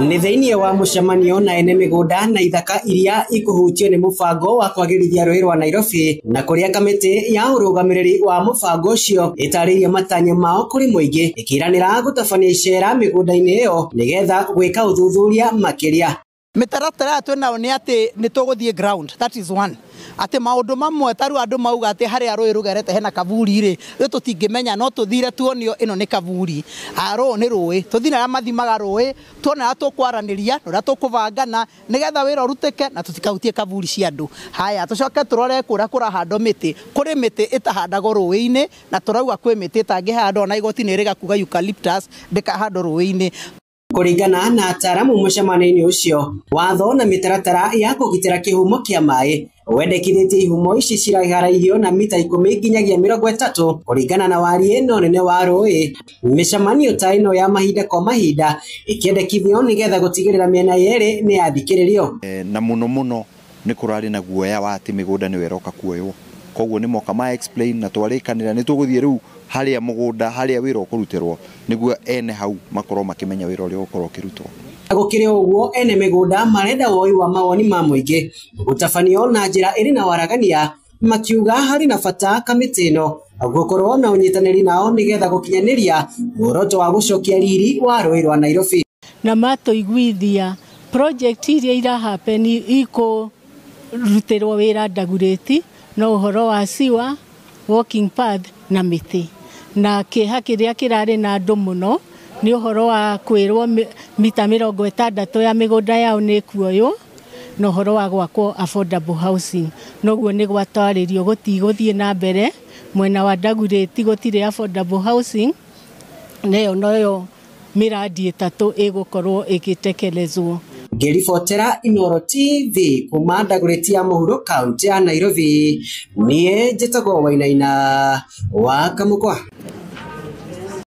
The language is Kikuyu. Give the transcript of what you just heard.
Nĩ thĩinĩ wa mũcemanio na ene mĩgũnda na ithaka iria ikũhutio nĩ mũbango wa kwagĩrithia rũũĩ rwa Nairobi, na kũrĩa kamĩtĩ ya ũrũgamĩrĩri wa mũbango ũcio ĩtarĩirie matanya mao kũrĩ mũingĩ, ĩkĩranĩra gũtabania icera mĩgũnda-inĩ ĩyo nĩgetha gwĩka ũthuthuria makĩria. Mĩtaratara ĩrĩa twĩnayo nĩ atĩ nĩ tũgũthiĩ ground, that is one. Atĩ maũndũ mamwe ta rĩu andũ mauga atĩ harĩa rũĩ rũgerete hena kaburi rĩ, rĩu tũtingĩmenya, no tũthire tuonio ĩno nĩ kaburi, rũũ nĩ rũĩ, tũthiĩ na arĩa mathimaga rũĩ, tuone ũrĩa tũkwaranĩria na ũrĩa tũkũbangana nĩgetha wĩra ũrutĩke na tũtikahutie kaburi cia andũ. Haya, tũcoke tũrore kũrĩa kũrahandwo mĩtĩ, kũrĩ mĩtĩ ĩtahandagwo rũĩ-inĩ na tũrauga kwĩ mĩtĩ ĩtangĩhandwo, na igoti nĩ rĩgakuga eucalyptus ndĩkahandwo rũĩ-inĩ. Kũringana na ataaramu mũcemanio-inĩ ũcio, watho na mĩtaratara ya kũgitĩra kĩhumo kĩa maĩ wendekithĩtie ihumo ici ciraiharairio na mita 10 nginyagia 30 kũringana na wariĩ na ũnene wa rũĩ. Mĩcemanio ta ĩno ya mahinda kwa mahinda ĩkĩendekithio nĩgetha gũtigĩrĩra mĩena yerĩ nĩ yathikĩrĩrio. Na mũno mũno nĩ kũrarĩ na guoya wa atĩ mĩgũnda nĩyo ĩroka kuoywo, koguo nĩ moka ma explain na twarĩkanĩra nĩ tũgũthiĩ rĩu harĩa mũgũnda harĩa wĩra ũkũrutĩrwo nĩguo ene hau makorwo makĩmenya wĩra ũrĩa ũgũkorwo ũkĩrutwo. Gũkĩrĩ ũguo, ene mĩgũnda marenda woi wa mawoni ma mũingĩ gũtabanio na njĩra ĩrĩ na waragania, makiuga harĩ na bata kamĩtĩ ĩno gũkorwo na ũnyitanĩri nao nĩgetha gũkinyanĩria muoroto wa gũcokia riri wa rũĩ rwa Nairobi. Na matũiguithia project iria irahappen ikũrutĩrwo wĩra Dagoretti no ũhoro wa siwa, walking path na mĩtĩ. Na kĩeha kĩrĩa kĩrarĩ na andũ mũno nĩ ũhoro wa kwĩrwo mita 60 ya mĩgũnda yao nĩ ĩkuoywo na ũhoro wa gwakwo affordable housing. Noguo nĩ gwatarĩrio gũtigũthiĩ na mbere mwena wa Dagoretti gũtirĩ affordable housing, nayo noyo miradi 3 ĩgũkorwo ĩgĩtekelezwo. Ngĩribotera Inooro TV kuma Dagoretti ya mũhuro kaunti ya Nairobi, niĩ njĩtagwo Wainaina wa Kamũkwa.